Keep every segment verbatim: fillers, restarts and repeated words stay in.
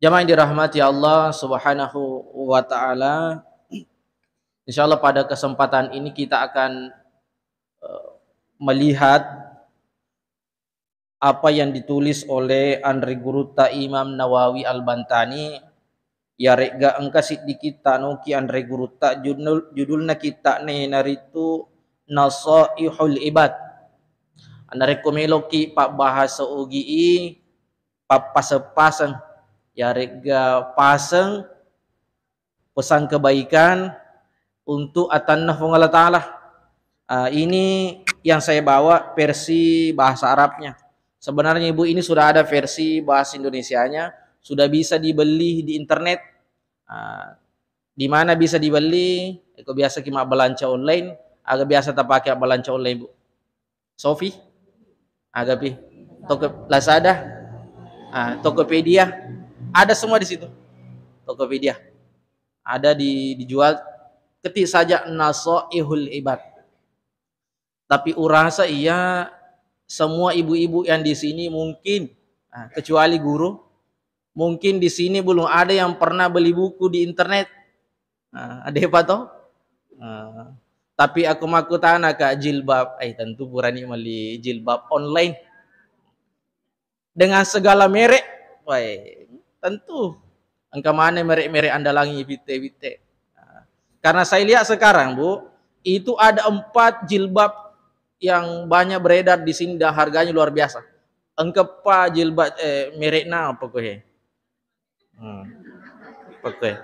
Jamaah yang dirahmati Allah Subhanahu wa Ta'ala, insyaallah pada kesempatan ini kita akan, eh, melihat apa yang ditulis oleh Anre Gurutta Imam Nawawi Al-Bantani, yaregga engka siddikitta noki Anre Gurutta, judul-, judulna kitta'na iyanaritu Nasaihul Ibad. Narekko meloki pabbahasa Ogi i, pappaseng-paseng, yaregga paseng pesan kebaikan untuk atanna Fuang Allah Ta'ala. Ah, ini yang saya bawa versi bahasa Arabnya. Sebenarnya, Ibu, ini sudah ada versi bahasa Indonesianya, sudah bisa dibeli di internet. Ah, di mana bisa dibeli? Eko biasa ki mabbalanca online, aga biasa tapake mabbalanca online, Bu? Shopee, agapi, Toko-, Lazada, ah, Tokopedia, ada semua di situ. Tokopedia ada di, dijual, ketik saja Nasaihul Ibad. Tapi urasa iya semua ibu-ibu yang di sini mungkin, ah, kecuali guru, mungkin di sini belum ada yang pernah beli buku di internet. Ah, ada apa toh? Ah, tapi aku makkutana ka jilbab, eh, tentu purani meli jilbab online dengan segala merek, wah, tentu engka mana merek-merek andalangi pitte-pitte. Ah, karena saya lihat sekarang, Bu, itu ada empat jilbab yang banyak beredar di sini dan harganya luar biasa. Engka pa jilbab, eh, merekna apa ko he? Hmm. Oke.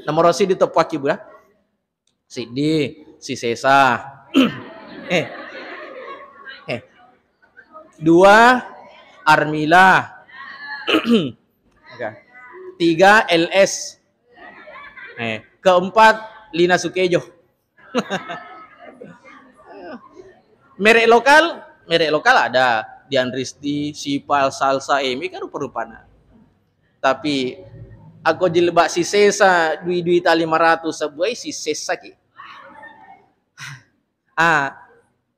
Nomor siddi teppuakki, Bu, ya. Siddi, Sisesa. Eh. Eh. Dua, Armila. Oke. Tiga, L S. Eh, keempat, Lina Sukejo. Merek lokal, merek lokal ada, Dian Risti, Sipal, Salsa, eh, mega rupa-rupana. Tapi ako jilbab Sisesa dui-duita lima ratus sebuah, Sisesa ki. Ah,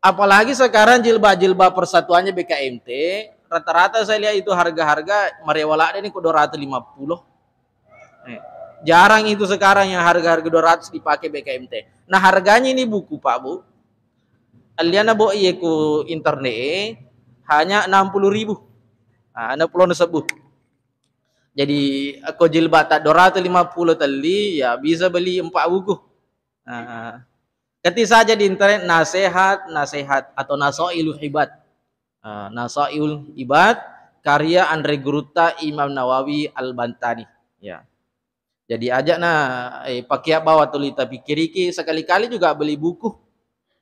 apalagi sekarang jilbab-jilbab persatuannya B K M T, rata-rata saya lihat itu harga-harga marewa ladde ni ko dua ratus lima puluh. Eh, jarang itu sekarang yang harga-harga dua ratus dipakai B K M T. Nah, harganya ini buku, Pak, Bu. Aliana bo iye ku internet, eh, hanya enam puluh ribu. Ah, enam puluh sebbu. Jadi, ako jilbab ta dua ratus lima puluh telli, ya bisa beli empat buku. Ah, ketik saja di internet nasihat, nasihat atau Nasaihul Ibad. Ah, Nasaihul Ibad karya Anre Gurutta Imam Nawawi Al-Bantani. Ya. Jadi aja na, eh, pakia bawa tuli tapikkiriki, sekali-kali juga beli buku.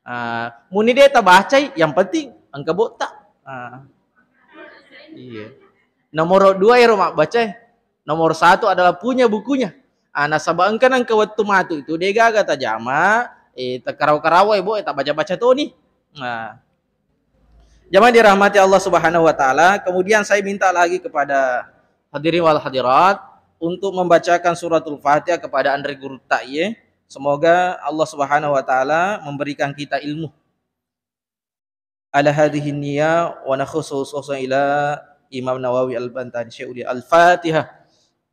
Ah, muni de tabacai, yang penting engka botta. Ah. Iya. Nomor dua ero mabbacae. Nomor satu adalah punya bukunya. Ah, nasaba engka nengka wettu matu itu de gaga tajama, eh, takarau-karau, eh, bo, eh, tabaca-baca toni. Nah. Jamaah dirahmati Allah Subhanahu wa Ta'ala, kemudian saya minta lagi kepada hadirin wal hadirat untuk membacakan suratul Fatihah kepada Anre Gurutta iye. Semoga Allah Subhanahu wa Ta'ala memberikan kita ilmu. Ala hadhihi niyya wa nakhussu khususan ila Imam Nawawi Al-Bantani Syaikhul Al-Fatihah.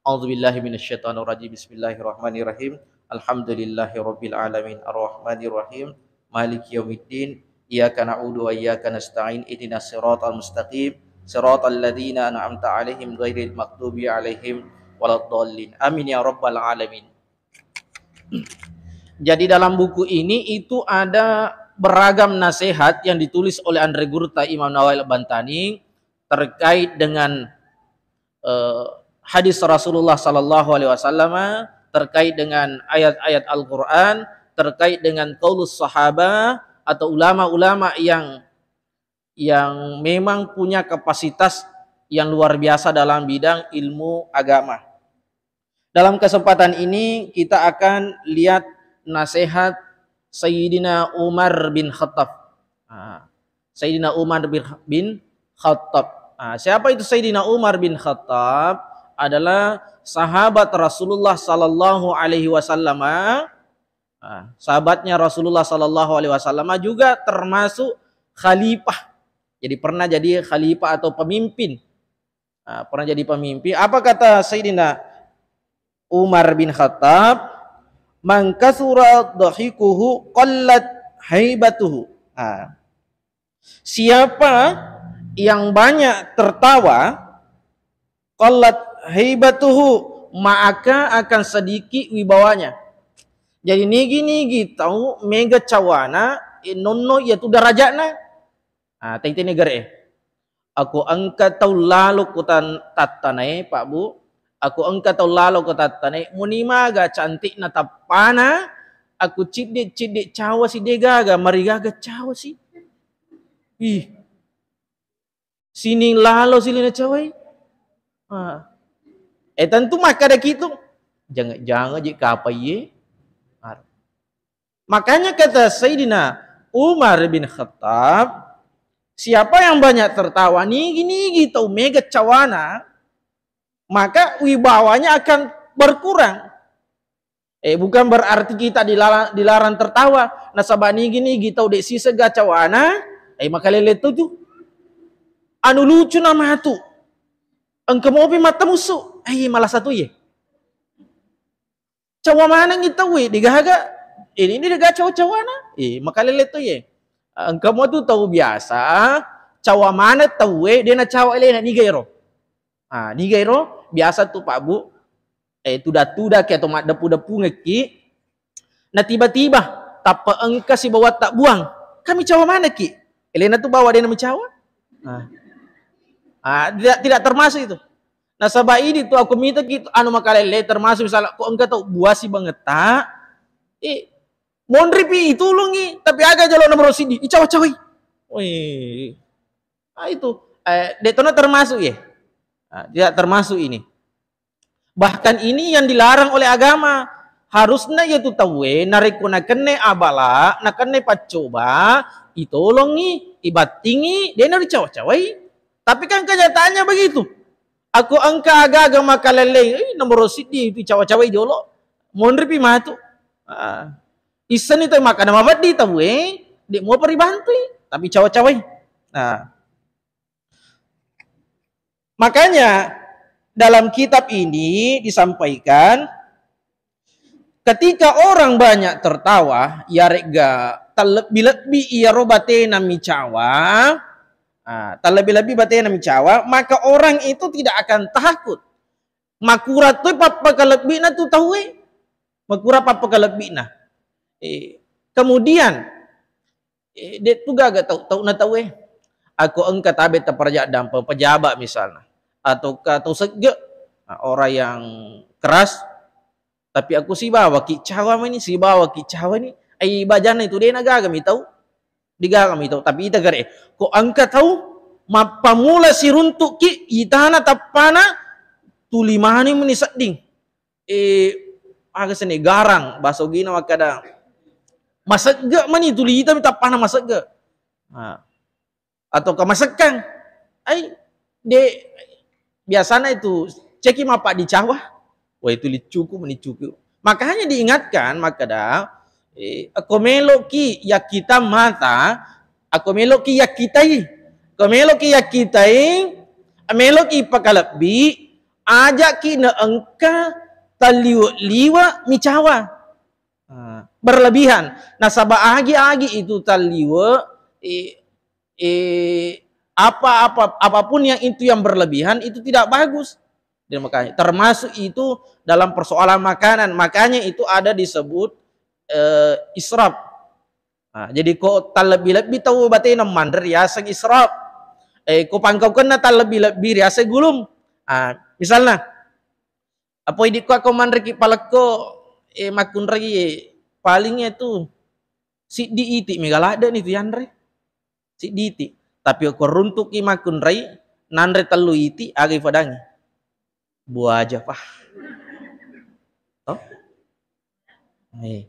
A'udzubillahi minasyaitonirrajim. Bismillahirrahmanirrahim. Alhamdulillahirabbil alamin. Arrahmanirrahim. Maliki yaumiddin. Iyyaka na'budu wa iyyaka nasta'in. Ihdinas siratal mustaqim. Siratal ladzina an'amta 'alaihim ghairil maghdubi 'alaihim waladdallin. Amin ya rabbal alamin. Jadi dalam buku ini itu ada beragam nasihat yang ditulis oleh Anre Gurutta Imam Nawawi Al-Bantani terkait dengan, eh, hadis Rasulullah sallallahu alaihi wasallam, terkait dengan ayat-ayat Al-Qur'an, terkait dengan qaulus sahabah atau ulama-ulama yang, yang memang punya kapasitas yang luar biasa dalam bidang ilmu agama. Dalam kesempatan ini kita akan lihat nasihat Sayyidina Umar bin Khattab. Ah, Sayyidina Umar bin, bin Khattab. Ah, siapa itu Sayyidina Umar bin Khattab? Adalah sahabat Rasulullah sallallahu alaihi wasallam. Ah, sahabatnya Rasulullah sallallahu alaihi wasallam juga termasuk khalifah. Jadi pernah jadi khalifah atau pemimpin Ah, pernah jadi pemimpin. Apa kata Sayyidina Umar bin Khattab? "Man kathura dhahikuhu qallat haibatuhu." Ah. Siapa yang banyak tertawa, qallat haibatuhu, maka akan sedikit wibawanya. Jadi nigi-nigi tau mega cawana, eh, nonno iyatu darajatna. Ah, tau tau negara e. Ako engka tau lalo ko tan-, tattanae, Pak Bu. Ako engka tau lalo ko tattanae, muni maga cantikna tappana, ako ciddi-ciddi cawa si degaga, marigaga cawa si. Ih. Sining lalo silina cawai. Ah. Eh, tentu makkada kitu, jangan-jangan je kapai ye. Ar-, Makanya kata Sayyidina Umar bin Khattab, siapa yang banyak tertawa, nigi-nigi tau mega cawana, maka wibawanya akan berkurang. Eh, bukan berarti kita dilarang, dilarang tertawa. Nasaba nigi-nigi tau de sisega cawana, eh, makalele tu tu. Anu lucu na matu. Engka mopi mata musu. Eh, malah satu ye. Cawa manengngi tauwe, degaga, eh, ini degaga cawa-cawana. Eh, makalele to ye. Engka mo tu tau biasa, cawa maneng tauwe, de nacawa elena, niga ero. Ah, niga ero, biasa tu Pak Bu, eh, tuda-tudaki atau maddepu-depungekki, na tiba-tiba tappa engka sibawa tabbuang. Kami cawa manekki. Elena tu bawa de namicawa. Ah. Ah, tidak, tidak termasuk itu. Nasaba idi tu aku mita ki anu makalele termasuk misalnya ko engka tau buasi bangetta, eh, monri pi itulungi, tapi aga jolo nomor sidi, icawa-cawai. Wih. Ah, itu, eh, de tono termasuk ye. Ah, tidak termasuk ini. Bahkan ini yang dilarang oleh agama. Harusna iyatu tauwe narekko nakenne abala, nakenne paccoba, itolongi, ibattingi, de naricawa-cawai. Tapi kan kenyataannya begitu. Aku engka aga-aga makalelleng, eh, nomor siddi itu cawa-cawai jolo. Monri pi matu. Ah. Isseni tu makkada mabeddi tauwe, de muapa ribantui, tapi cawa-cawai. Nah. Makanya dalam kitab ini disampaikan, ketika orang banyak tertawa, iyaregga tallebbi-lebbi iyaro batena micawa, ah, tallebbi-lebbi batena micawa, maka orang itu tidak akan takut. Makura toi pappakalebbi'na tu tauwe. Makura pappakalebbi'na. Eh, kemudian, eh, de tu gaga tau, tau na tauwe. Ako engka tabe taperja dampeng pejabat misalnya, atau ka tau segge, nah, orang yang keras, tapi aku sibawa ki cawa mani, sibawa ki cawa ni, ai bajanna itu de na gaga mi tau. Digaga mi tau, tapi ita gare. Ko engka tau mappamula siruntuk ki, itana tappana tuli mani meni sedding. Eh, aga seni garang, bahasa Ugina makkada, masegge mani tuli ita mi tappana masegge. Nah, atau ka masekkang. Ai, de, biasana itu ceki mappa dicawa. Wah, itu licuku, menicuku. Makanya diingatkan, makkada, eh, ko meloki yakkita mata, ko meloki yakkitai, ko meloki yakkitai, meloki pakalebbi, ajaki na engka taliwe-liwe micawa. Ah, berlebihan. Nasaba agi-agi itu taliwe, eh, eh, apa-apa, apapun yang itu yang berlebihan itu tidak bagus. Dan makanya termasuk itu dalam persoalan makanan, makanya itu ada disebut, eh, israf. Nah, jadi ko tallebbi-lebbi tau batena manre riaseng israf. Eh, ko pangkaukenna tallebbi-lebbi riaseng gulung. Ah, misalna, apa idi ko ako manreki palekko, eh, makkunrai, eh, paling itu siddi iti mega ladde ni tu yanre. Siddi iti. Tapi ko runtuki makkunrai, nanre tellu iti, aga ifadangi? Buaja, Pak. Toh? Eh.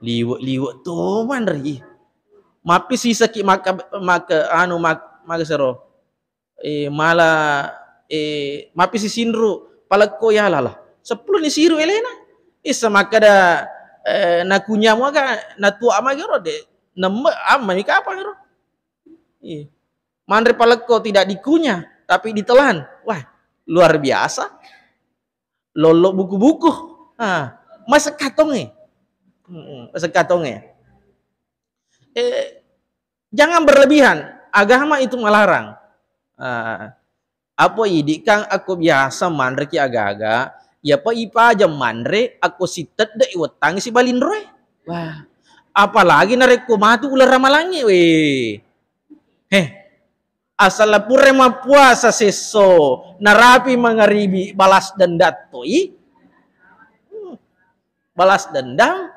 Liwe-liwe to manreki. Mappi sisaki maka, maka, anu, mak-, maka sero. Eh, mala, eh, mappi sisinru, palekko ya lala. Seppulo ni siru elena. Issa makkada, eh, nakunyamu aga, natua magi ro de. Nemme, amma mi kapang ro. Iya. Manre palekko tidak dikunyah, tapi ditelan. Wah, luar biasa. Lollo buku-buku. Ah, masekkatongnge. Mm-mm, masekkatongnge. Eh, jangan berlebihan. Agama itu melarang. Ah, apa idi' kan akko biasa manreki aga-aga, iyapa ipajang manre akko sitedde' iwettangngi sibalinroe. Wah, apalagi narekko matu uleng ramalangnge, weh. Heh, asal pura mappuasa sesso, narapi mangaribi, balas dendam toi. Hmm. Balas dendam.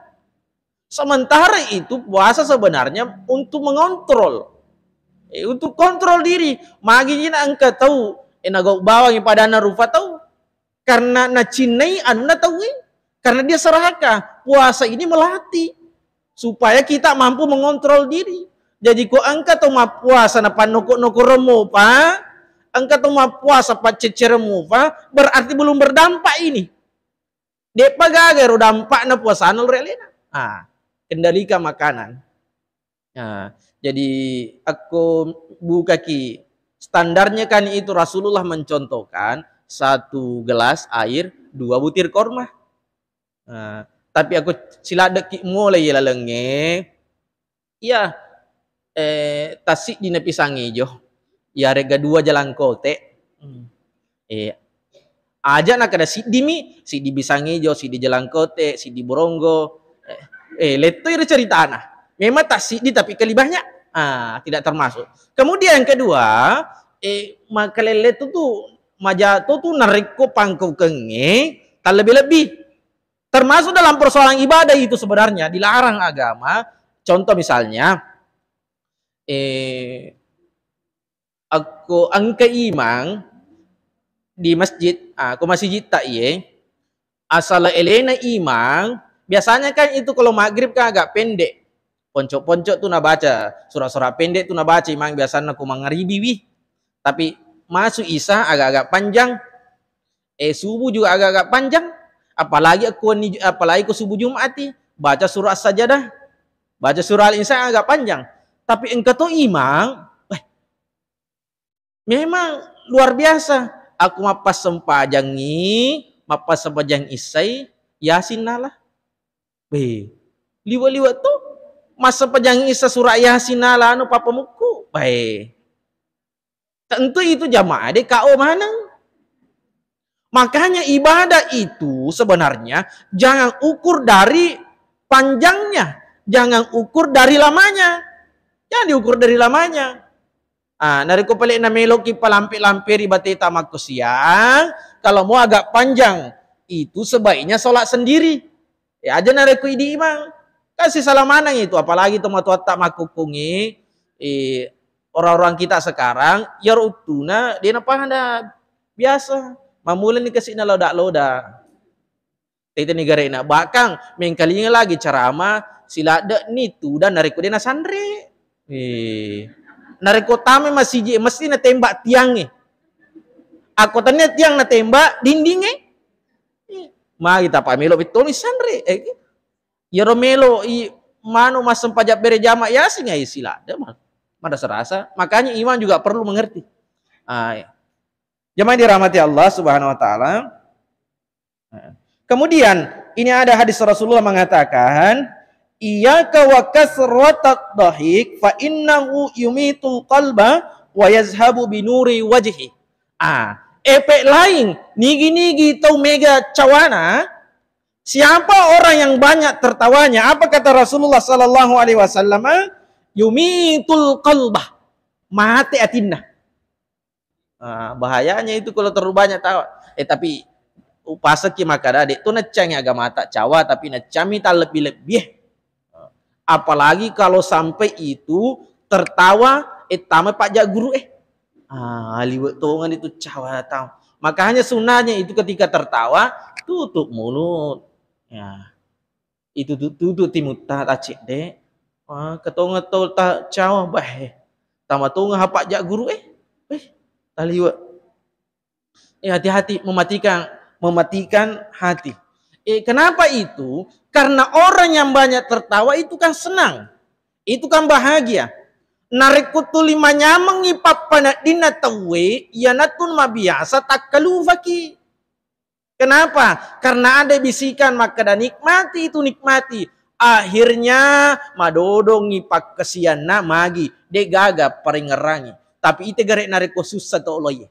Sementara itu puasa sebenarnya untuk mengontrol. Eh, untuk kontrol diri. Magi na engka tau, eh, nagau bawangi padanna rupa tau. Karena nacinnai anunna tauwe. Karena dia serakah. Puasa ini melatih supaya kita mampu mengontrol diri. Jadi ko engka tau mappuasa napannoko-nokoro mopa, engka tau mappuasa pacceccereng mopa, berarti belum berdampak ini. De'pa gaga ero dampakna puasana lao ri alena. Ah, kendalikan makanan. Nah, jadi akko bukaki standarnya kan itu Rasulullah mencontohkan satu gelas air, dua butir korma. Nah, tapi akko siladdeki mulai lalengnge, iya, eh, tassiddi na pisang ijo, iyarega dua jalangkote. Hmm. Eh, aja nakada siddimi, siddi pisang ijo, siddi jalangkote, siddi boronggo. Eh, eh, lettoi ri ceritana. Memang tassiddi tapi kali banyak. Ah, tidak termasuk. Kemudian yang kedua, eh, makalelle tu tu maja tu tu narekko pangkaukengnge tallebbi-lebbi. Termasuk dalam persoalan ibadah itu sebenarnya dilarang agama. Contoh misalnya, eh, akko engka imang di masjid, ah, ko masijid ta iye, asal elena imang, biasanya kan itu kalau maghrib kan agak pendek. Ponco-ponco tu nabaca, sura-sura pendek tu nabaca imang biasanna ko mangaribi wi. Tapi masuk isya agak-agak panjang. Eh, subuh juga agak-agak panjang. Apalagi aku ni, apalagi ko subuh Jumat i, baca surah As-Sajadah, baca surah Al-Insan agak panjang. Tapi engka to imang, weh, memang luar biasa. Aku mappasempajangi, mappasempajangi isai, Yasin nala. Weh, liwe-liwe to. Massempajang isya surah Yasin nala anu papamukku. Bae. Tentu itu jamaah de K O maneng. Makanya ibadah itu sebenarnya jangan ukur dari panjangnya, jangan ukur dari lamanya. Jangan diukur dari lamanya. Ah, narekko pale na meloki palampe-lampe ri bateta makkosiang, kalau mau agak panjang, itu sebaiknya sholat sendiri. Ya aja narekko idi imang. Kan sisala maneng itu, apalagi tomatoatta makkukkungi, eh, orang-orang kita sekarang, iyaro uttuna de napahang da biasa. Mammulani kasi naloda-loda. Tete nigarena. Bahkan mengkalinga lagi ceramah, siladde ni tudang narekko de nasanre. Eh. Narekko tame masiji mesti natembak tiangnge. Akko tania tiang natembak dindingnge. Magi tapamelo bettoni sanre. Eh, iyaro melo i manu massempajang bere jama Yasin ai siladde ma-, madrasa-rasa. Makanya imam juga perlu mengerti. Ah, iya. Jamaah dirahmati Allah Subhanahu wa taala. Kemudian ini ada hadis Rasulullah mengatakan, "Iyyaka wa kasratat dhahik fa innahu yumitul qalba wa yazhabu binuri wajhi." Ah, efek lain, nigi-nigi tau mega cawana, siapa orang yang banyak tertawanya, apa kata Rasulullah sallallahu alaihi wasallam? Yumitul qalbah, mate atinna. Ah, bahayanya itu kalau terlalu banyak tawa. Eh, tapi upaseki makkada, de' tu naccangi agamata cawa, tapi naccami tallebbi-lebbi, eh. Apalagi kalau sampai itu tertawa, eh, tama pajak guru, eh. Ah, liwe' tongan itu cawa tawa. Makanya sunnahnya itu ketika tertawa, tutup mulut. Ya. Itu tu-, tutu timutta tacedde. Ah, ketongeng to ta cawa, bah, eh. Tama tongeng hapa jak guru, eh. Eh, taliwe. Eh, hati-hati mematikan, mematikan hati. Eh, kenapa itu? Karena orang yang banyak tertawa itu kan senang. Itu kan bahagia. Narekko tuli manyamengngi pappaneddinna tauwe, iyanatu mabiasa takkalufaki. Kenapa? Karena ada bisikan makkeda, "Nikmati itu, nikmati." Akhirnya madodongngi pakkasianna magi, de gaga parengngerangi. Tapi ite gare narekko sussa to oloye.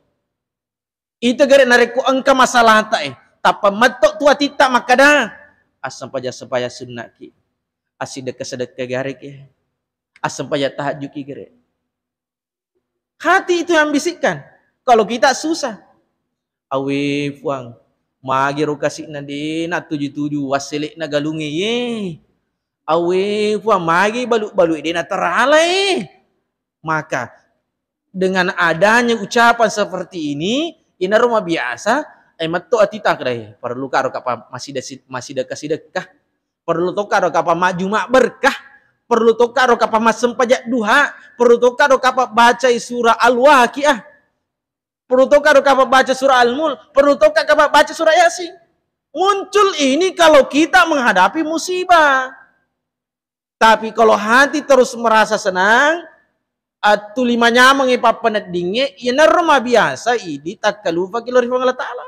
Ite gare narekko engka masalahta e, tappa metto tu atitta makkeda, "Assempaja-sempaja sunnaki, assidekka-sedekka gareki, assempaja tahajjuki gare." Hati itu yang bisikkan. Kalau kita susah, "Awe Puang, magiro kasi'na de na tuju-tuju wassele'na galunge ye. Awe Puang, magi balu-balu de na terala e." Maka dengan adanya ucapan seperti ini, inaro mabiasa, eh, metto atita kedai, "Perlu karo kapa masida-, massidekka-sidekka." Perlu tokka ro kapang majjuma berkah, perlu tokka ro kapang massempajang duha, perlu tokka ro kapang bacai surah Al-Waqiah, perlu tokka ro kapang baca surah Al-Mulk, perlu tokka kapang baca surah Yasin. Muncul ini kalau kita menghadapi musibah. Tapi kalau hati terus merasa senang, attuli manyamengngi pappaneddingnge, iyanaro mabiasa idi takkalufaki lao ri Puang Allah Ta'ala.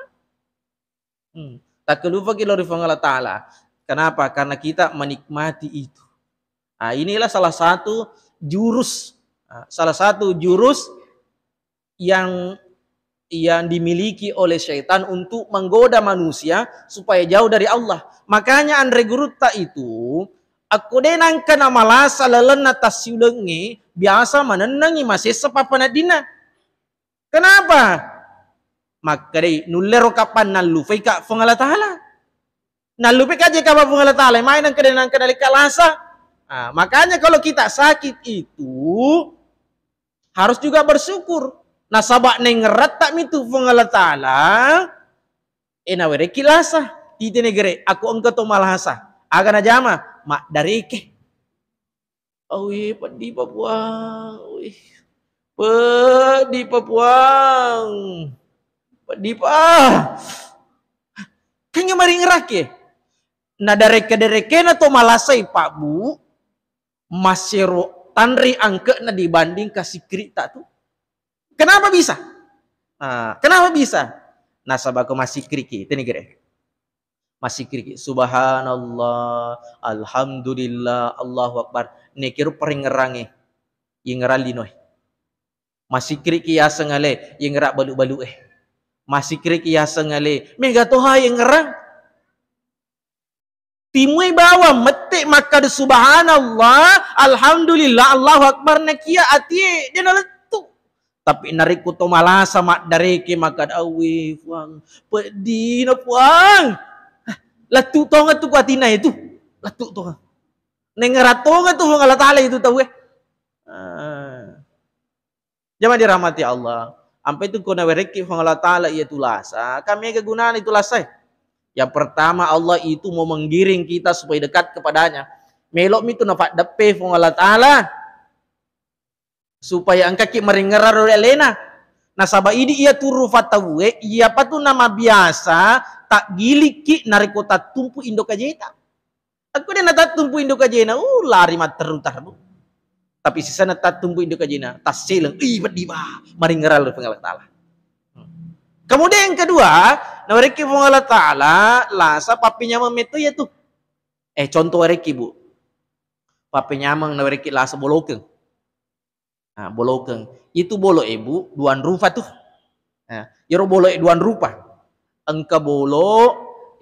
Hmm. Takkalufaki lao ri Puang Allah Ta'ala. Kenapa? Karena kita menikmati itu. Nah, inilah salah satu jurus, nah, salah satu jurus yang, yang dimiliki oleh syaitan untuk menggoda manusia supaya jauh dari Allah. Makanya anre gurutta itu, akko de nangka namalasa lalenna tassiulengnge, biasa manennengi masessa pappaneddinna. Kenapa? Makkedai, "Nullero kapang nallupaika Puang Allah Ta'ala." Nallupaika je kapang Puang Allah Ta'ala, mai nangka de nangka nalika lasa. Ah, makanya kalau kita sakit itu harus juga bersyukur. Nasaba nengeratta mitu Puang Allah Ta'ala, eh, nawereki lasa. Tite negere, aku engka to malasa. Aga najama, maddareke. Awi, peddi pa Puang. Wih. Peddi pa Puang. Peddi pa. Kan maringerake. Na dareke-derekena to malasai, Pak Bu, masero tanri angke'na dibanding kasikkiri'ta tu. Kenapa bisa? Ah, kenapa bisa? Nasaba ko massikkiriki, teni gere. Massikkiriki, subhanallah, alhamdulillah, Allahu Akbar. Nekiro parengngerangnge, yengerang linoe. Massikkiriki yaseng ale, yengerang balu-balu'e. Massikkiriki yaseng ale, mega toha yengerang. Timui bawang mette makkada subhanallah, alhamdulillah, Allahu Akbar, nakia atie de nalettu. Tapi narekko to malasa maddareke makkada, "Awe Puang, peddina Puang." Hah, lettu tongeng tu ku atinna itu. Lettu tongeng. Nengera tongeng tu Puang Allah Ta'ala itu tauwe. Ah. Jamaah dirahmati Allah. Ampe tu ko nawerekki Puang Allah Ta'ala iya tu lasa, kan mega gunana itu lasae. Yang pertama, Allah itu mau menggiring kita supaya dekat kepadanya. Melo mi tu napaddeppe Puang Allah Ta'ala supaya engkaki maringerang ri alena. Nasaba idi iya tu rufa tauwe, iyapa tu namabiasa taggilikki narekko tattumpu indo kajeta. Akko de natattumpu indo kajena, uh, lari matteru-teru. Tapi sisana tattumpu indo kajena, tasseleng, ih, peddi ba, maringerang ri Puang Allah Ta'ala. Kemudian yang kedua, nawerekki Puang Allah Ta'ala lasa pappenyameng metto iya tu. Eh, contoh werekki, Bu. Pappenyameng nawerekki lasa bolokeng. Nah, bolokeng. Itu bolo e, Bu, duang rupa tu. Nah, iyaro bolo e duang rupa. Engka bolo,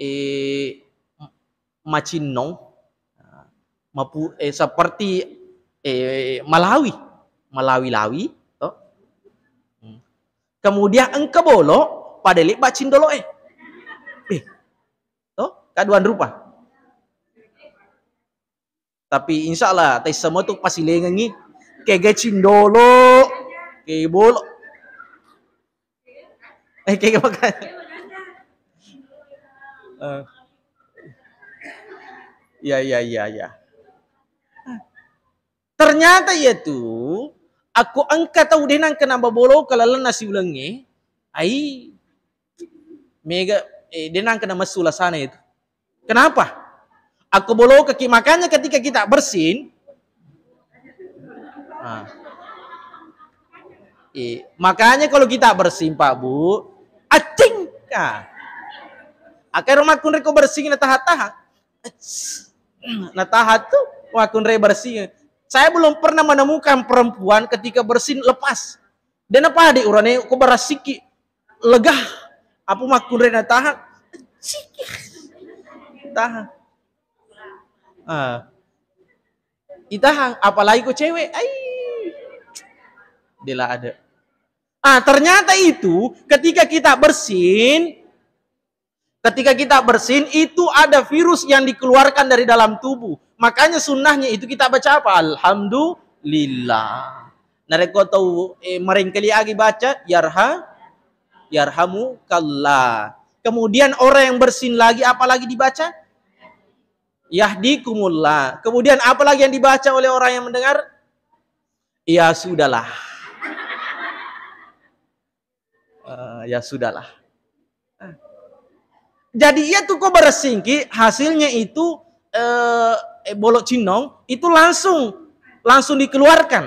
eh, macinnong, mapu-, eh, seperti, eh, malawi, malawi-lawi, to. Hmm. Kemudian engka bolo pada lebba cindolo e. Eh, to, ka duang rupa. Tapi insya Allah, taissa metu pasilengengngi. Kega cindolo, ke bolo. Eh, kega makan. Eh. Ya, ya, ya, ya. Ternyata iya tu, akko engka tau de nangka nababoloka lalenna siulengnge, ai, mega, eh, de nangka namessu lasana itu. Kenapa? Akko bolokaki, makanya ketika kita bersin, ah, Eh, makanya kalau kita bersin, Pak Bu, acing. Nah, akhirnya makkunre ko bersin na taha-taha. Nataha tu makkunre bersin. Saya belum pernah menemukan perempuan ketika bersin lepas. Dena pade urane ko berasiki lega. Apa makkunre nataha? Taha. Ah. Itahan, apalagi ko cewek. Ai. Dela ada. Ah, ternyata itu ketika kita bersin, ketika kita bersin itu ada virus yang dikeluarkan dari dalam tubuh. Makanya sunnahnya itu kita baca apa? Alhamdulillah. Narekko tau, eh, merengkeli agi baca yarha yarhamukallah. Kemudian orang yang bersin lagi, apalagi dibaca? Yahdikumullah. Kemudian apalagi yang dibaca oleh orang yang mendengar? Ya sudahlah. Eh, ya sudahlah. Jadi iya tu ko bersin ki, hasilnya itu, eh, eh, bolok cinnong itu langsung langsung dikeluarkan.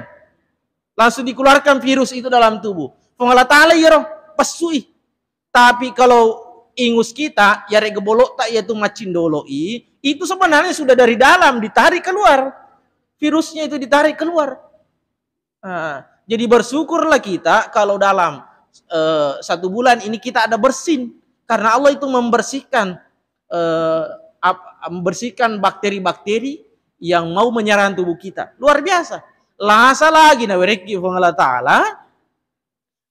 Langsung dikeluarkan virus itu dalam tubuh. Fung Allah Ta'ala iyaro pessui. Tapi kalau ingus kita, yarega bolokta iya tu maccindoloi, itu sebenarnya sudah dari dalam ditarik keluar. Virusnya itu ditarik keluar. Nah, jadi bersyukurlah kita kalau dalam, eh, satu bulan ini kita ada bersin. Karena Allah itu membersihkan, eh, ap-, membersihkan bakteri-bakteri yang mau menyerang tubuh kita. Luar biasa. Lasa lagi nawerekki Fung Allah Ta'ala,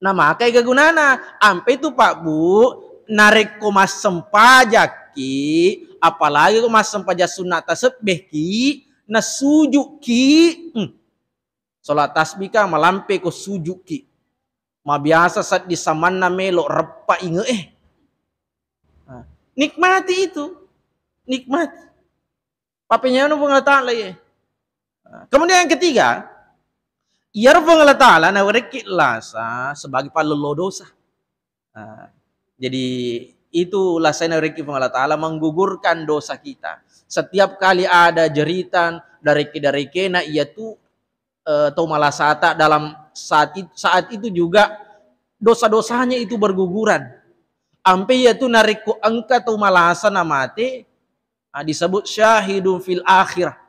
namakai gagunana. Ampe tu, Pak Bu, narekko massempajakki, apalagi ko massempajang sunna tasebbehki, nasujukki, hmm, sholat tasbih ka, malampe ko sujukki. Mabiasa seddi samanna melo reppa inge e. Nah, nikmati itu. Nikmati. Pappenyameng Puang Allah Ta'ala, iya. Nah, kemudian yang ketiga, iyaro Puang Allah Ta'ala nawerekki lasa sebagai pallello dosa. Nah, jadi itu lasana nawerekki Puang Allah Ta'ala menggugurkan dosa kita. Setiap kali ada jeritan, dareke-darekena, iya tu, eh, tau malasata dalam saat it-, saat itu juga dosa-dosanya itu berguguran. Ampe iya tu narekko engka tau malasa namate, ah, disebut syahidun fil akhirah.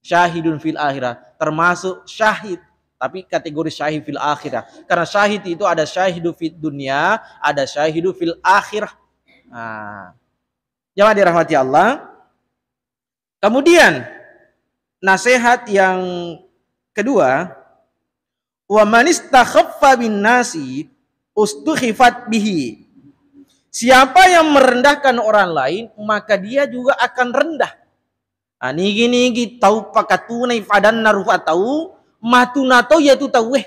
Syahidun fil akhirah, termasuk syahid, tapi kategori syahid fil akhirah. Karena syahid itu ada syahidu fid dunya, ada syahidu fil akhirah. Nah, jamaah dirahmati Allah. Kemudian, nasihat yang kedua, "Wa man istakhaffa bin nasi ustukhifat bihi." Siapa yang merendahkan orang lain, maka dia juga akan rendah. Ah, nigi-nigi tau pakatunai fadanna rupa tau, matuna to iya tu tauwe.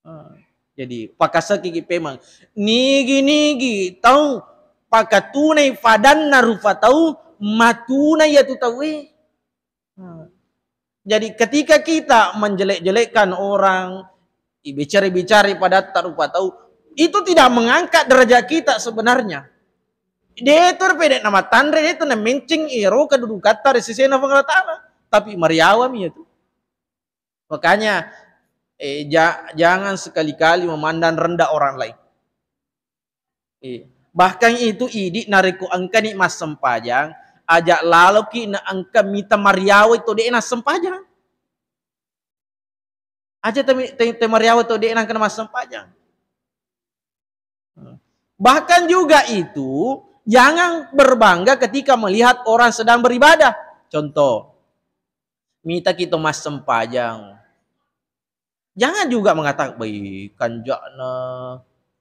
Ah, jadi, pakasakiki pemeng. Nigi-nigi tau pakatunai fadanna rupa tau, matuna iya tu tauwe. Ah. Jadi, ketika kita menjelek-jelekkan orang, ibicara-bicara padatta rupa tau, itu tidak mengangkat derajat kita sebenarnya. De' tu pede' namatanre, de' tu namenceng ero kedudukatta ri sesena Puang Allah Ta'ala. Tapi mariawami iya tu. Makanya, eh, ja-, jangan sekali-kali memandang rendah orang lain. Eh, bahkan itu idi' narekko engkani massempajang, aja' laloki na engka mita mariawa to de' nassempajang. Aja' te, te, te mariawa to de' nangka massempajang. Bahkan juga itu, jangan berbangga ketika melihat orang sedang beribadah. Contoh, mitaki to massempajang. Jangan juga mengatakan, "Baik, kanjakna."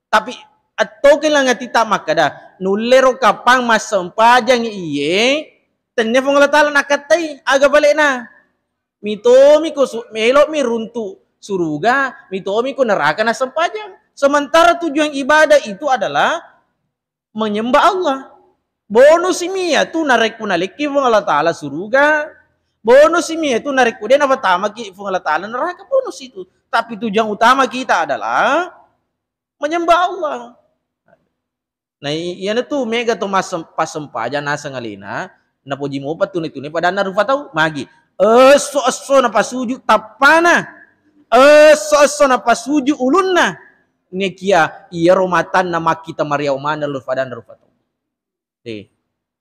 Tapi atau kehilangan tita makkada, "Nullero kapang massempajang iye, tennia Puang Allah Ta'ala nakattai aga bale'na." Mitomi ko su-, melo'mi runtu suruga, mitomi ko neraka nassempajang. Sementara tujuan ibadah itu adalah menyembah Allah. Bonus mi iya tu narekko nalekki Puang Allah Ta'ala suruga. Bonus mi iya tu narekko de' napatamaki Puang Allah Ta'ala neraka, bonus itu. Tapi tujuan utama kita adalah menyembah Allah. Nah, i-, iyana tu mega to massem-, passempajang naseng alena, napoji mopa tune-tune padanna rupa tau, magi. Esso-esso napasuju tappana. Esso-esso napasuju ulunna, nekia iyaro matanna makkita mariau maneng lo fadanna rufa tau. Eh,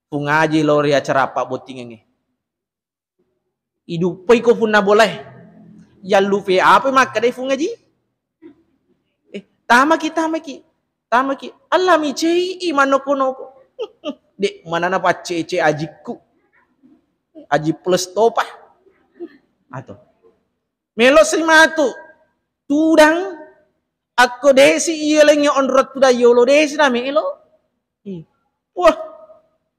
Fung Aji lo ri acara pabbottingengnge. Iduppai ko funna bolae. Yallupe apa makkedai Fung Aji? Eh, tamaki, tamaki. Tamaki. Allah mi cei i manoko-noko. Dek, manana paccece ajikku. Aji plus topa. Atau. Melo si matu. Tudang. Akko desi iya lengnge onrong tudang yolo desi na melo. Ih. Wah.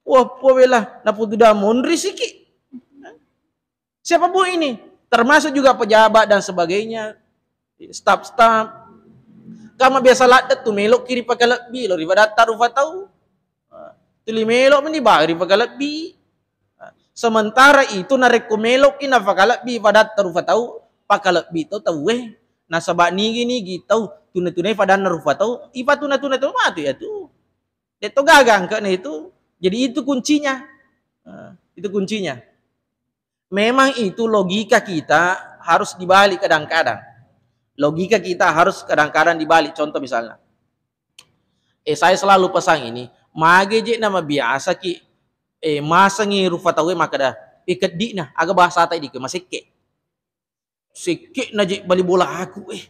Wah, wah, bela. Naputu da monri siki. Siapa bu ini? Termasuk juga pejabat dan sebagainya. Staf-staf. Kama biasa ladde tu melok kiri pakalebbi lo ri padatta rufa tau. Tuli melok meni bari pakalebbi. Sementara itu narekko melok ki napakalebbi padatta rufa tau, pakalebbi to tauwe. Nasaba nigi-nigi tau tuna-tunai padanna rufa tau, ipatuna-tuna tau matu ya tu. Detto gaga angkana itu. Jadi itu kuncinya. Nah, itu kuncinya. Memang itu logika kita harus dibalik kadang-kadang. Logika kita harus kadang-kadang dibalik. Contoh misalnya, eh, saya selalu pesan ini, mage je nama biasa ki, eh, masengi rufa tauwe makkeda, eh, keddi'na, aga bahasa ta idike, masekke. Sekke na je bali bola aku, eh.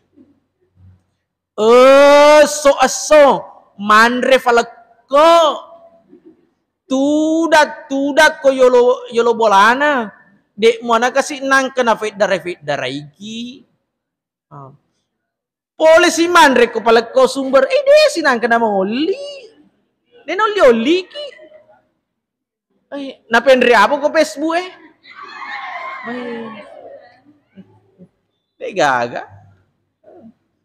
Esso-esso manre falekko. Tudak-tudak ko yolo, yolo bolana. Dek muana kasi nangka na feddara-feddaraiki. Ah. Pole si manre ko palekko sumber, eh, de si nangka na maolli. De na olli-olliki. Eh, napenre apa ko Facebook, eh? Eh. De gaga.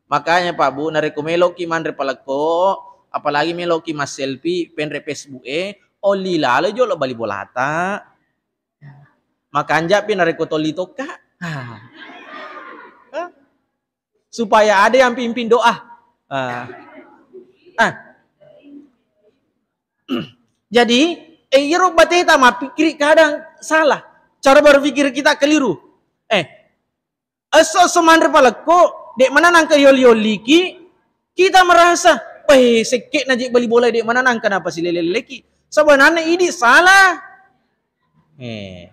Makanya Pak Bu, narekko meloki manre palekko, apalagi meloki masselfie, penre Facebook, eh, olli lalo jolo bali bolata. Makanja pi narekko tolli tokka. Ah. Hah? Supaya ada yang pimpin doa. Ah. Ah. Jadi, eh, iyaro bateta mappikiri kadang salah. Cara berpikir kita keliru. Eh, esso-esso manre palekko, dek mana nangka yoli-yoliki, kita merasa, "Weh, sekke na je bali bola, dek mana nangka napa silele-leleki." Sebenarnya ini salah. Eh.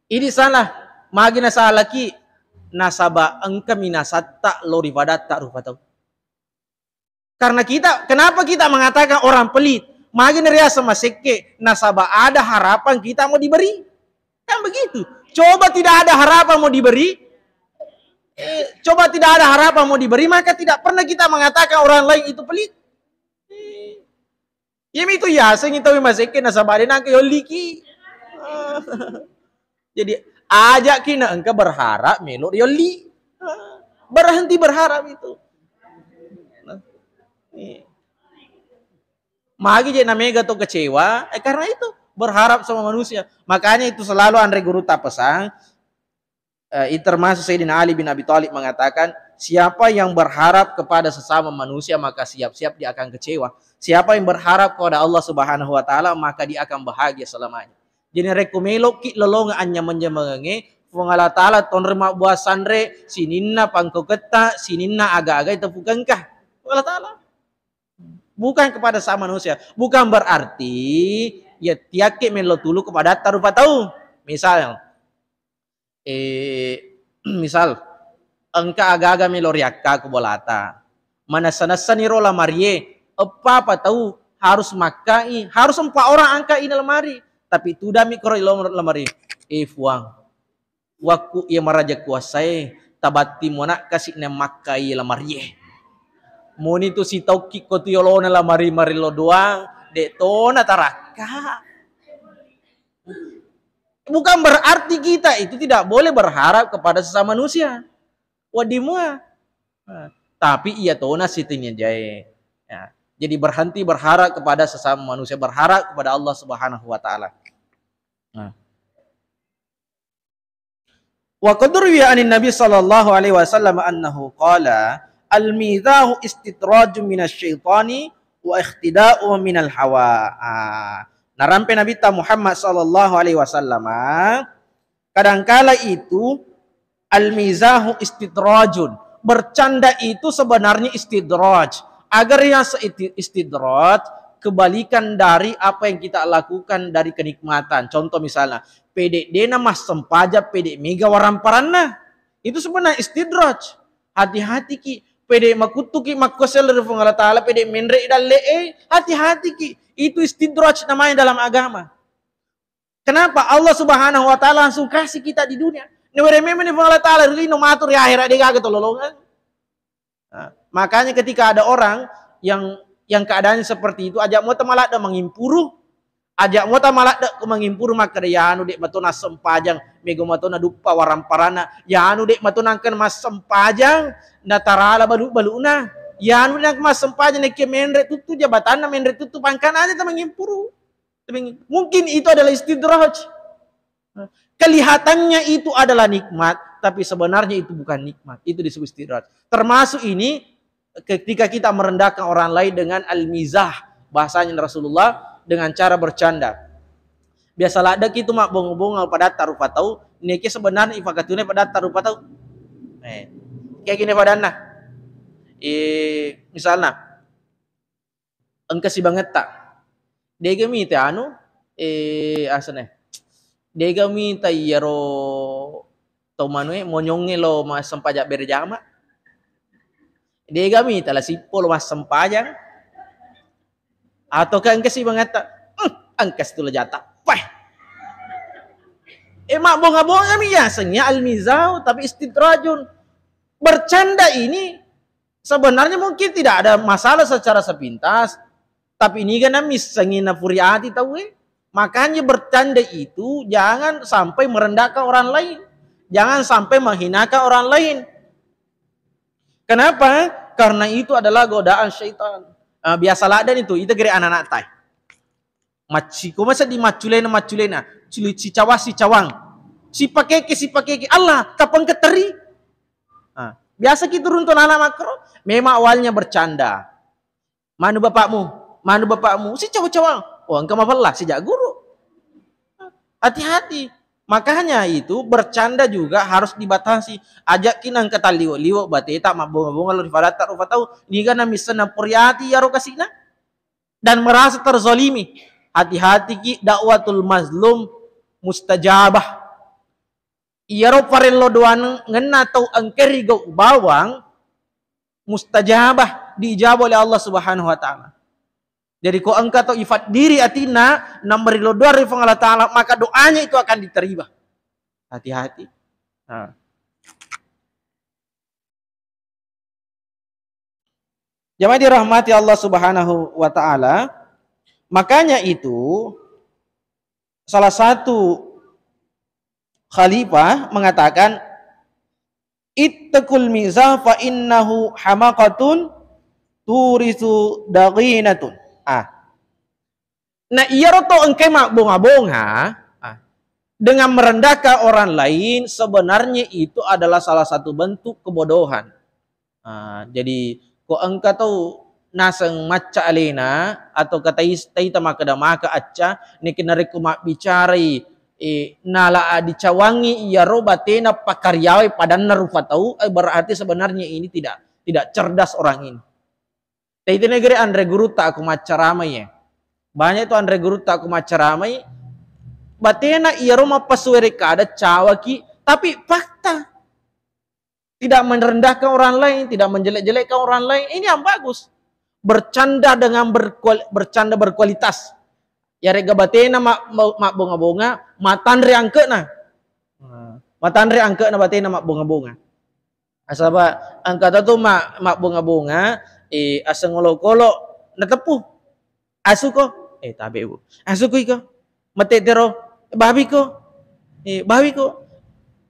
Ini salah. Magi nasalaki? Nasaba engkami nasatta lo ri padatta rupa tau. Karena kita, kenapa kita mengatakan orang pelit? Magi nariaseng masekke? Nasaba ada harapan kita mau diberi. Kan begitu. Coba tidak ada harapan mau diberi, eh, coba tidak ada harapan mau diberi, maka tidak pernah kita mengatakan orang lain itu pelit. Eh. Iyami tu yasengngi tau masekke nasaba de nangka yolliki. Jadi, ajaki na engka berharap melo yolli. Berhenti berharap itu. Nah, iya. Magi je na mega to kecewa, eh, karena itu berharap sama manusia. Makanya itu selalu anre guru ta pesan, eh, itu termasuk Sayyidina Ali bin Abi Thalib mengatakan, "Siapa yang berharap kepada sesama manusia, maka siap-siap dia akan kecewa. Siapa yang berharap kepada Allah Subhanahu wa Ta'ala, maka dia akan bahagia selamanya." Jadi, rekko meloki lolongeng anyameng-nyamengengnge, Puang Allah Ta'ala tonroi mabbuasanre sininna pangkauketta, sininna aga-aga itepukengka. Puang Allah Ta'ala. Bukan kepada sesama manusia. Bukan berarti ya tiakke melo tulu kepada tarupa tau. Misal, eh, misal, engka aga-aga melo riakka ku bolata. Manessa-nessani ro lamarie, eppa apa tau harus makkai, harus empat orang angkai na lemari. Tapi tudami koro ilo lemari. Eh, Fuang, wakku iya maraja kuasae, tabatti muana kasi na makkai lamarie. Moni tu sitaukki ko tu yolona lamari marillo doang, dek tona tarakka. Bukan berarti kita itu tidak boleh berharap kepada sesama manusia. Wedding mua. Nah, tapi iya tona sitini jae. Ya. Jadi berhenti berharap kepada sesama manusia, berharap kepada Allah Subhanahu wa Ta'ala. Nah. Wa qad ruwiya anin Nabi sallallahu alaihi wasallam annahu qala, "Al-mizahu istidrajun minasy syaitani wa ikhtida'u minal hawa." Ah, narampe Nabitta Muhammad sallallahu alaihi wasallam, kadangkala itu Al-mizahu istidrajun. Bercanda itu sebenarnya istidraj. Agar yang se-, isti-, istidraj, kebalikan dari apa yang kita lakukan dari kenikmatan. Contoh misalnya, pede dena massempajang, pede mega waramparanna. Itu sebenarnya istidraj. Hati-hati ki, pede makuttu ki makkuasai ri Puang Allah Ta'ala, pede menre dalle e, hati-hati ki. Itu istidraj namanya dalam agama. Kenapa? Allah Subhanahu wa Ta'ala langsung kasih kita di dunia. Nawere memang ni Puang Allah Ta'ala ri lino matu ri akhirat, de gaga tololongan. Nah, makanya ketika ada orang yang, yang keadaannya seperti itu, ajak mo tamaladda mangimpuru, ajak mo tamaladda ko mangimpuru, makkeda, "Yanu de mato nassempajang, mega mato naduppa waramparana, yanu de mato nangka massempajang, natarala balu-baluna, yanu de nangka massempajang, nekke menre tuttu jabatanna, menre tuttu pangkana, aja ta mangimpuru." Mungkin itu adalah istidraj. Kelihatannya itu adalah nikmat, tapi sebenarnya itu bukan nikmat. Itu disebut istidraj. Termasuk ini ketika kita merendahkan orang lain dengan al-mizah, bahasanya Rasulullah, dengan cara bercanda. Biasa ladde ki tu mabbonga-bonga padatta rupa tau, neke sebenarnya ifakatune padatta rupa tau. Eh, kayak gini padanna. Eh, misalnya, engka sibangetta. Dega mita anu, eh, asana. Dega mita iyaro tau manue monyongnge lo massempajang berjama. Dega mita la sippo lo massempajang. Atau ke engka sibangetta, "Hmm, engka situ la jata." Wah. Eh, mabbonga-bonga mi yasengnge al-mizah, tapi istidrajun. Bercanda ini sebenarnya mungkin tidak ada masalah secara sepintas, tapi ini kan missengi nafuri ati tauwe. Makanya bercanda itu jangan sampai merendahkan orang lain. Jangan sampai menghinakan orang lain. Kenapa? Karena itu adalah godaan syaitan. Ah, biasa ladde itu, itu gere anak-anak tai. Macci, ko masa di macculena, macculena, cili-, sicawang, sicawang. Sipakeke, sipakeke. Allah, kapang keteri. Ah, biasa kita runtuh anak makro, memang awalnya bercanda. "Manu bapakmu, manu bapakmu," si cawang-cawang. Oh, engka mapella, sejak guru. Hati-hati. Makanya itu bercanda juga harus dibatasi. Ajak ki nangka talliwo-liwo bateta mabbonga-bonga lo rifadatta rupa tau. Niga na misseng napuriati yaro kasina. Dan merasa terzalimi. Hati-hati ki, dakwatul mazlum mustajabah. Iyaro parello doangenna tau engka rigau bawang mustajabah, diijabah oleh Allah Subhanahu wa Ta'ala. Jadi, ko engka tau ifaddiri atinna, nammarillo doa ri Puang Allah Ta'ala, maka doanya itu akan diterima. Hati-hati. Nah. Jamaah dirahmati Allah Subhanahu wa Ta'ala, makanya itu salah satu khalifah mengatakan, "Ittaqul mizah fa innahu hamaqatun turisu daghinatun." Ah. Nah, iyaro to engkai mabbonga-bonga, ah, dengan merendahkan orang lain, sebenarnya itu adalah salah satu bentuk kebodohan. Ah, jadi, ko engka tau naseng macca alena atau katai-, taita makkeda maka acca, niki narekko mabbicarai, eh, nala dicawangi iyaro batena pakariawai padanna rupa tau, eh, berarti sebenarnya ini tidak, tidak cerdas orang ini. Taitai negeri anre gurutta aku maccaramai, eh. Banyak tu anre gurutta aku maccaramai, batena iyaro mappasuwere kada cawaki, tapi fakta. Tidak merendahkan orang lain, tidak menjelek-jelekkan orang lain, ini yang bagus. Bercanda dengan berkual-, bercanda berkualitas. Yarega batena ma-, ma-, mabbonga-bonga, matanre angke'na. Nah, matanre angke'na batena mabbonga-bonga. Nasaba engka tau tu ma-, mabbonga-bonga, eh, aseng olokolo nateppu. Asuko, eh, tabe, Bu. Asuko iko. Mete tero, babiko. Eh, babiko.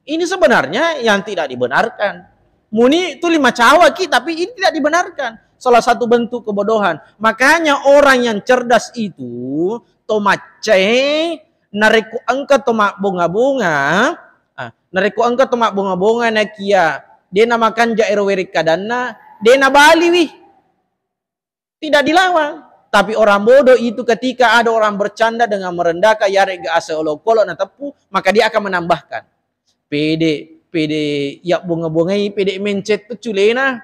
Ini sebenarnya yang tidak dibenarkan. Muni tuli macawaki, tapi ini tidak dibenarkan. Salah satu bentuk kebodohan. Makanya orang yang cerdas itu, to maccae, narekko engka to mabbonga-bonga, ah, narekko engka to mabbonga-bonga nakia, de namakanja ero werekkadanna, de nabaliwi. Tidak dilarang. Tapi orang bodoh itu ketika ada orang bercanda dengan merendahkan, yarega ase olokolo nateppu, maka dia akan menambahkan, "Pede, pede yabbonga-bongai, pede mencet tu culena.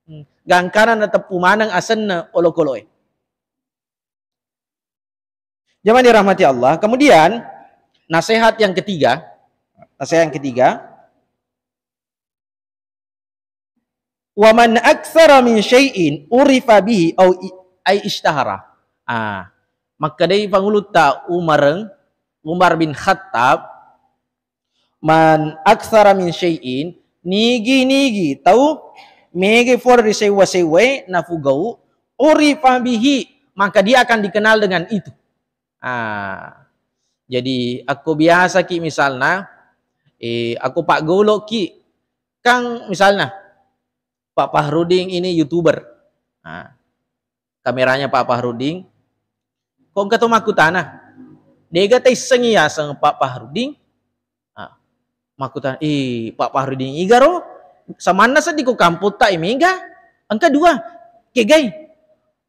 Hmm. Gangkana nateppu maneng asenna olokoloe. Jamaah dirahmati Allah. Kemudian, nasihat yang ketiga, nasihat yang ketiga, "Wa man aktsara min syai'in urifa bihi au i-, ai ishtahara." Ah, makkedai pangulutta Umar, Umar bin Khattab, "Man aktsara min syai'in," nigi-nigi tau mega fora ri sewwa-sewwae nafugau, "urifa bihi," maka dia akan dikenal dengan itu. Ah, jadi akko biasaki misalna, eh, akko paggoloki, kan misalna, Pak Fahrudin ini YouTuber. Ah, kameranya Pak Fahrudin. Ko engka to makkutana, "Dega taissengi yaseng Pak Fahrudin?" Ah, makkutana, "Ih, Pak Fahrudin igaro? Samanna seddi ko kampotta i mega." Engka dua. Kegai.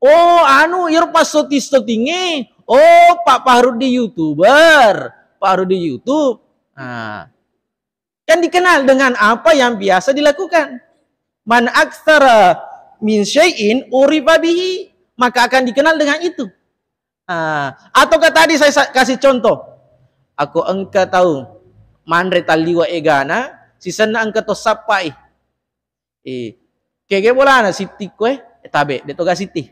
"Oh, anu, iyaro passoting-sotingnge. Oh, Pak Fahrudin YouTuber. Pak Fahrudin YouTube." Ah. Kan dikenal dengan apa yang biasa dilakukan. "Man aktsara min syai'in urifa bihi," maka akan dikenal dengan itu. Ah, ataukah tadi saya sa-, kasih contoh. Akko engka tau manre talliwa egana, sisenna engka to sappai. Eh, kege bolana sitti koe, eh, tabe, de to ga sitti.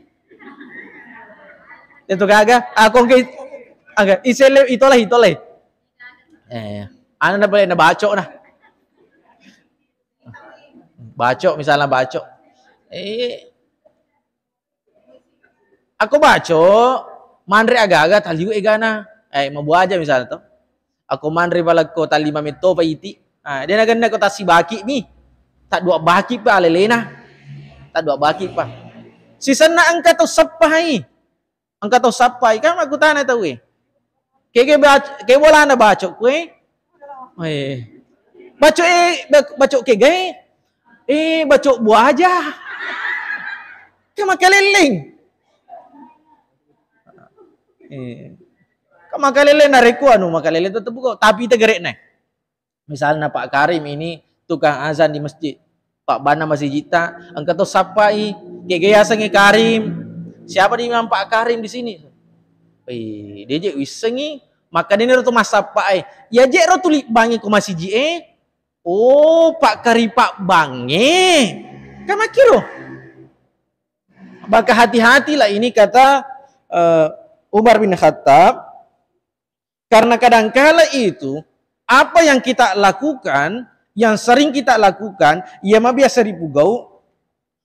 De to gaga, akko engka it-, aga, iselle, itolai, itolai. Eh, anu na pale na bacok na. Bacok, misalna bacok. Eh, akko bacok, manre aga-aga, talliwe egana. Eh, mabuaja misalna to. Akko manre palekko tallima metto pa iti. Ah, de nagenna ko tassibaki mi. Taddua baki pa alelena. Taddua baki pa. Sisenna engka to sappai. Engka to sappai, kan makkutana tauwe. Kege bac-, ke bolana bacok kue? Eh. Bacok, eh, bac-, bacok kege? Eh, bacok buaja. Kan makalelleng. Eh. Kan makalelleng narekko anu makalelleng tetep ko, tapi tegerekna. Misalna Pak Karim ini tukang azan di masjid, Pak Bana masijitta, engka to sappai, kege yasengnge Karim, siapa di Imam Pak Karim di sini? Eh, deje wissengi, maka dene ro to massappa e, ya je ro tuli bangi ko masiji e, oh, Pak Karim Pak Bange, kan makkiro. Maka hati-hatilah ini kata, eh, Umar bin Khattab. Karena kadangkala itu, apa yang kita lakukan, yang sering kita lakukan, iya mabiasa ripugau,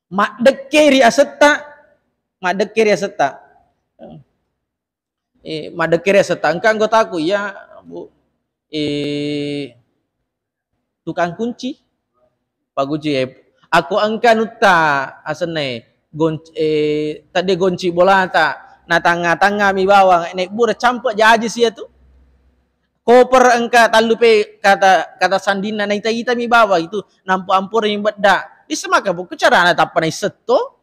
maddekke ri asetta, maddekke ri asetta. Eh, maddekke ri asetta. Engka anggotaku, iya, Bu, eh, tukang kunci. Pak Guci, eh, akko engka nutta asenna, eh, gonc-, eh, tedde gonci bolata, natangnga-tangnga mi bawang, nebbura campe jaji sia tu. Koper engka tallu pe kata, kata sandinna naita-ita mi bawang itu, nampu ampore mi bedda. Bisa maka buku carana tappa naissetto.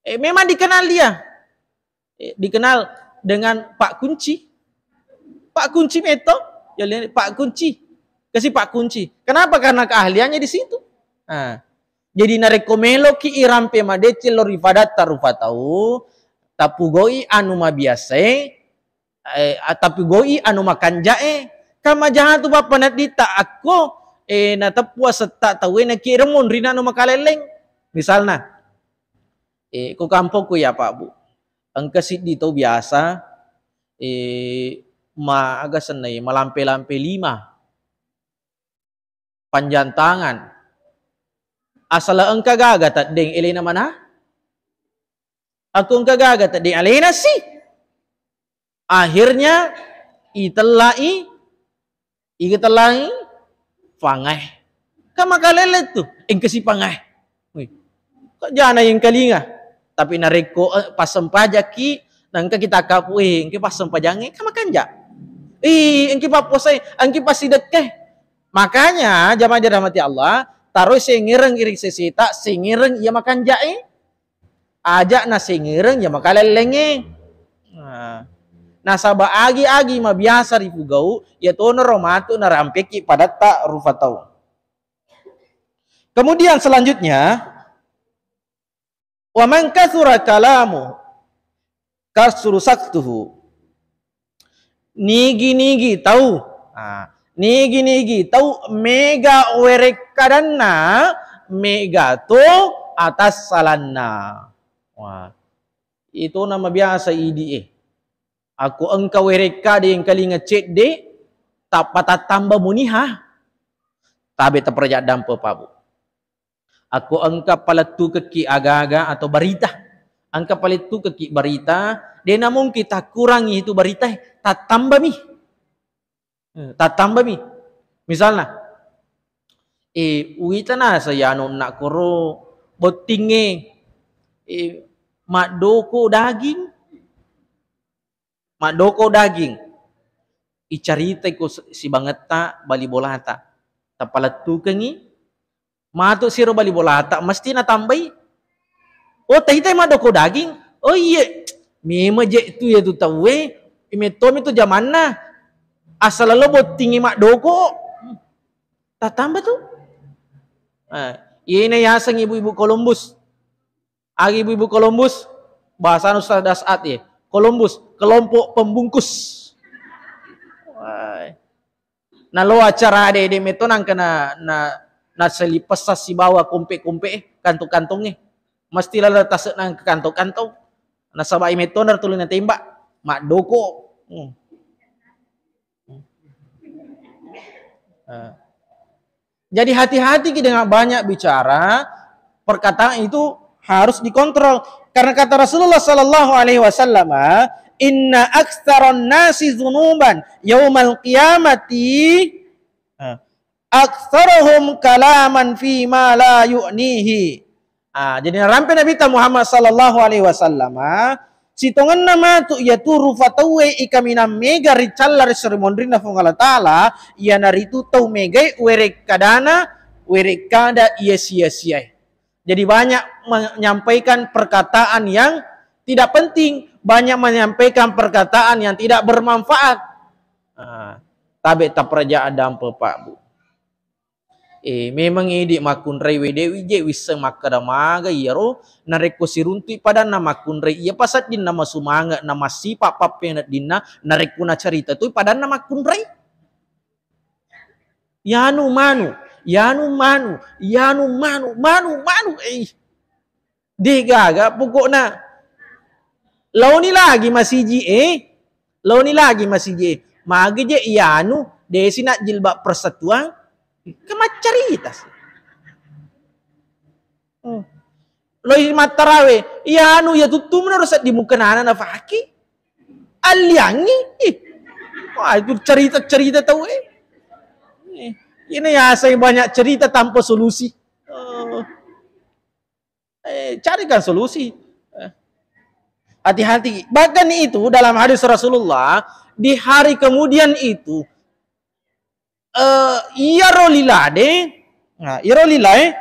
Eh, memang dikenal dia. Eh, dikenal dengan Pak Kunci. Pak Kunci metto, ya, le-, Pak Kunci. Kasi Pak Kunci. Kenapa? Karena keahliannya di situ. Nah, jadi narekko meloki irampe madeceng lao ri padatta rupa tau, tapugoi anu mabiasae, eh, tapugoi anu makanjae, kan majatu pappanedditta akko, eh, nateppu asetta tauwe nakiremmun ri anu makalelleng. Misalna, Eh, ko kampokku ya, Pak, Bu. Engka siddi tau biasa, eh, ma-, aga sennai, malampe-lampe lima. Panjang tangan. Asal engka gaga teddeng elena mana? Aku engka gaga teddeng alena si. Akhirnya, itellai, iga tellai, pangae. Kan makalele tu, engka si pangae. Wih, kok jana yang kalinga. Tapi narekko, eh, passempajakki, nengka kita kapu, eh, engka passempajangnge, kan makanja. Eh, engka papposai, engka pasidekke. Makanya, jamaah dirahmati Allah, taroi sengereng iring seseta, sengereng iya makanja, eh. Aja nasengereng ya makalellengnge. Nah, nasaba agi-agi mabiasa ripugau, ya tonaro matu narampekki padatta rufa tau. Kemudian selanjutnya, wa man katsura kalamu katsura saktuhu. Nigi-nigi tau, ah, nigi-nigi tau mega werekkadanna, mega to atassalanna. Wah, itu nama biasa idi e. Akko engka werekkada engkalinga cedde, tappa tattamba muniha. Tabe taperja dampe, Pak, Bu. Akko engka palettukekki aga-aga atau barita, engka palettukekki barita, de namungkin takkurangi itu barita, tattambami. Eh, tattambami. Misalna, eh, uwita naseng anu onna koro bottingnge, eh, maddoko daging. Maddoko daging. Icaritai ko si-, sibangetta bali bolata. Tapalettukengi, matu siro bali bolata, mesti natambai. Oh, tahitai maddoko daging. Oh, iye. Memang je tu ya tu tauwe. Imettomi tu jamanna. Asal lo bottingi maddoko. Tatamba tu. Eh, iyena yaseng ibu-ibu Columbus. Agi ibu-ibu Columbus, bahasa Ustaz Dasat ya. Columbus, kelompok pembungkus. Wah. Nalo acara ade-ade meto nangka na, na, naselipessa sibawa kompe-kompe, eh, kantong-kantongnge. Mesti lalo tasek nang ke kantong-kantong. Nasaba imetto na tuli natembak, maddoko. Hmm. Eh. Jadi hati-hati ki dengan banyak bicara, perkataan itu harus dikontrol. Karena kata Rasulullah sallallahu alaihi wasallam, "Inna aktsaran nasi dzunuban yaumal qiyamati, eh, aktsaruhum kalaman fi ma la yu'nihi." Ah, jadi narampe Nabitta Muhammad sallallahu alaihi wasallam, sitongenna matu iya tu rufa tauwe ikaminang mega ricalla ri seri monrinna Fuang Allah Ta'ala, iyanaritu tau megae werekkadana, werekkada iya sia-siae. Jadi banyak menyampaikan perkataan yang tidak penting, banyak menyampaikan perkataan yang tidak bermanfaat. Ah, tabe tapraja adampe, Pak, Bu. Eh, memang idi makkunrai wedewi je wisseng makkeda maga iyaro, narekko siruntui padanna makkunrai, iya paseddinna masumanga na massipa pappeneddinna, narekko nacarita tu padanna makkunrai. Yanu manu, yanu manu, yanu manu, manu, manu, eh. Degaga pokokna. Laoni lagi masiji e, laoni lagi masiji e. Magi je iyanu, desi nak jilbab persatuan, kemaccarita sih. Hmm. Loi mattarawe, iyanu ya tuttu menurut di muka nana nafaki. Aliangi, ih. Wah, itu cerita-cerita tahu eh. Eh, ini ya saya banyak cerita tanpa solusi. Oh. Eh, carikan solusi. Eh, hati-hati. Bahkan itu dalam hadis Rasulullah, di hari kemudian itu, eh, iyaro lilade, nah, iyaro lilae,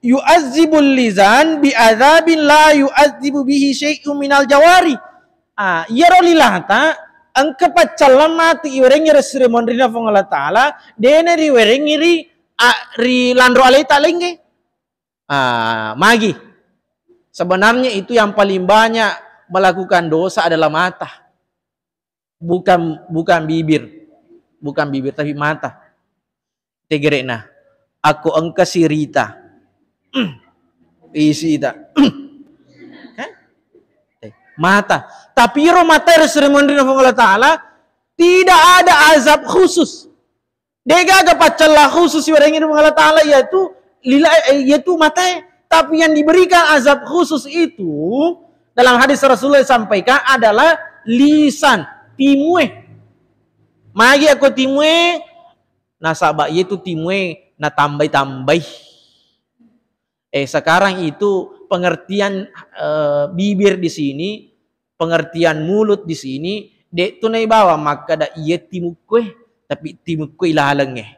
yu'azzibul lizan bi adzabin la yu'azzibu bihi syai'un minal jawari. Ah, iyaro lilata, engka paccallang matu iwerengngi ri seri monrina Fuang Allah Ta'ala, dena riwerengngi ri, a, ri lanro aleta laingnge. Ah, magi. Sebenarnya itu yang paling banyak melakukan dosa adalah mata. Bukan, bukan bibir. Bukan bibir, tapi mata. Tegerekna. Akko engka sirita. Isita. Kan? Eh, mata. Tapi ro mata ro seri monrina Fuang Allah Ta'ala, tidak ada azab khusus. Degaga paccalla khusus siwerengngi Puang Allah Ta'ala, yaitu lila, eh, yaitu matae. Tapi yang diberikan azab khusus itu, dalam hadis Rasulullah disampaikan adalah lisan, timue. Magi akko timue, nasaba yaitu timue natambai-tambai. Eh, sekarang itu pengertian, eh, bibir di sini, pengertian mulut di sini, de' tu naibawa makkeda iya timukkue, tapi timukkue ilalengnge.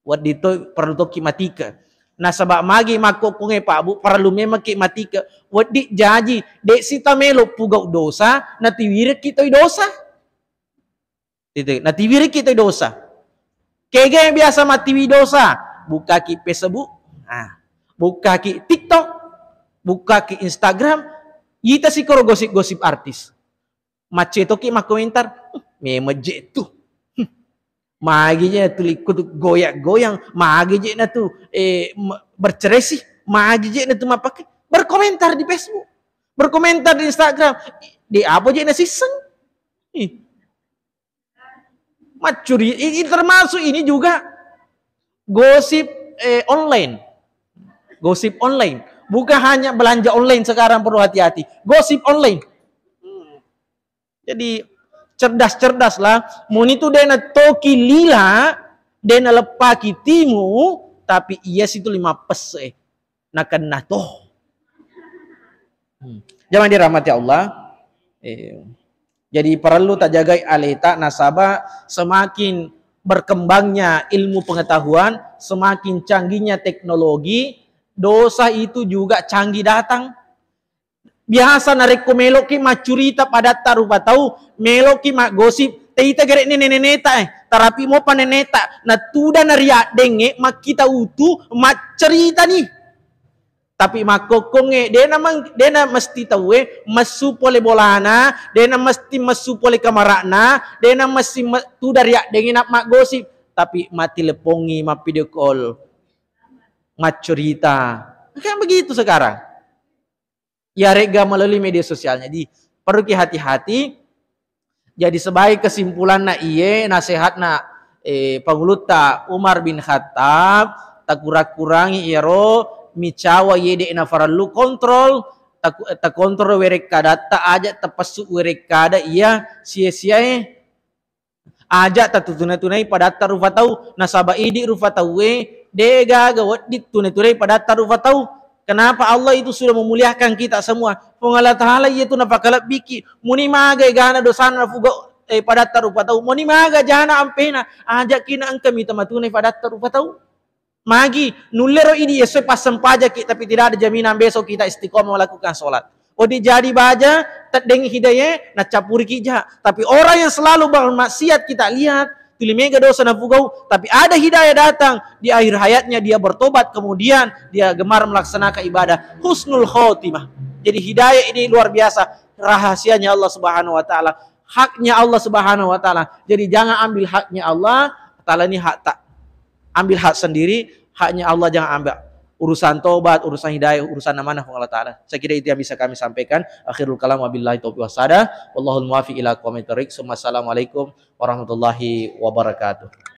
Wedding to perlu tokki matike. Nasaba magi makkokkongnge, Pak Bu, perlu memangki matike. Wedding jaji, de' sita melo pugau dosa, natiwirekki toi dosa. Itu, natiwiriki toi dosa. Kega biasa matiwi dosa? Bukaki Facebook. Ah, bukkaki TikTok, bukkaki Instagram, ita sikoro gosip-gosip artis. Macce toki makkomentar, "Memang je tu. Magi je tu likku tu goyang-goyang, magi je na tu, eh, me-, bercerai sih, magi je na tu mappake." Berkomentar di Facebook, berkomentar di Instagram. Di apa je na sisseng? Ih. Maccuri-, i-, i-, termasuk ini juga gosip, eh, online. Gosip online. Bukan hanya belanja online sekarang perlu hati-hati. Gosip online. Jadi cerdas-cerdaslah. Muni tu dena toki lila, dena leppaki timu, tapi iya situ lima pes, eh. Nakenna to. Hmm. Jamaah dirahmati Allah. Eh, jadi perlu tajagai aleta nasaba semakin berkembangnya ilmu pengetahuan, semakin canggihnya teknologi, dosa itu juga canggih datang. Biasa narekko meloki maccurita padatta rupa tau, meloki maggosip, teita gere'ni neneneta, eh, tarapi mopa neneta, natuda nariaddengnge makkita utu macceritani. Tapi makkokkongnge, dena mang-, dena mesti tauwe messu pole bolana, dena mesti messu pole kamara'na, dena mesti me-, tuda riaddengnge na maggosip, tapi mattileppongi, mappidio call, maccurita. Kan begitu sekarang. Iyaregga melalui media sosialnya. Jadi, perlu ki hati-hati. Jadi, sebagai kesimpulanna iye, nasehatna, eh, Pangulutta Umar bin Khattab, takura-kurangi iyaro micawa iye de'na farellu kontrol, taku-, takontrol werekkadatta, aja tapessu werekkada iya sia-siae. Aja tatutuna-tunai padatta rufa tau, nasaba idi rufa tauwe, de gaga wedding tuna-tunai padatta rufa tau. Kenapa Allah itu sudah memuliakan kita semua? Puang Allah Ta'ala iya tu napakalebbiki. Muni maga egana dosana nafuga, eh, padatta rufa tau. Muni maga jana ampena. Aja kina engka mita matunai padatta rufa tau. Magi, nullero idi essoe passempajaki, tapi tidak ada jaminan besok kita istiqomah melakukan sholat. Odi jadi baja, teddeng hidayae, nacampuriki ja. Tapi orang yang selalu bermaksiat kita lihat, tuli mega dosa nafugau, tapi ada hidayah datang, di akhir hayatnya dia bertobat, kemudian dia gemar melaksanakan ibadah. Husnul khotimah. Jadi hidayah ini luar biasa, rahasianya Allah Subhanahu wa Ta'ala. Haknya Allah Subhanahu wa Ta'ala. Jadi jangan ambil haknya Allah, Ta'ala ini hak tak. Ambil hak sendiri, haknya Allah jangan ambil. Urusan tobat, urusan hidayah, urusan amanah Allah Ta'ala. Saya kira itu yang bisa kami sampaikan. Akhirul kalam, wabillahi taufiq wassadah. Wallahul muwaffiq ila aqwamit thariq. Summa assalamualaikum warahmatullahi wabarakatuh.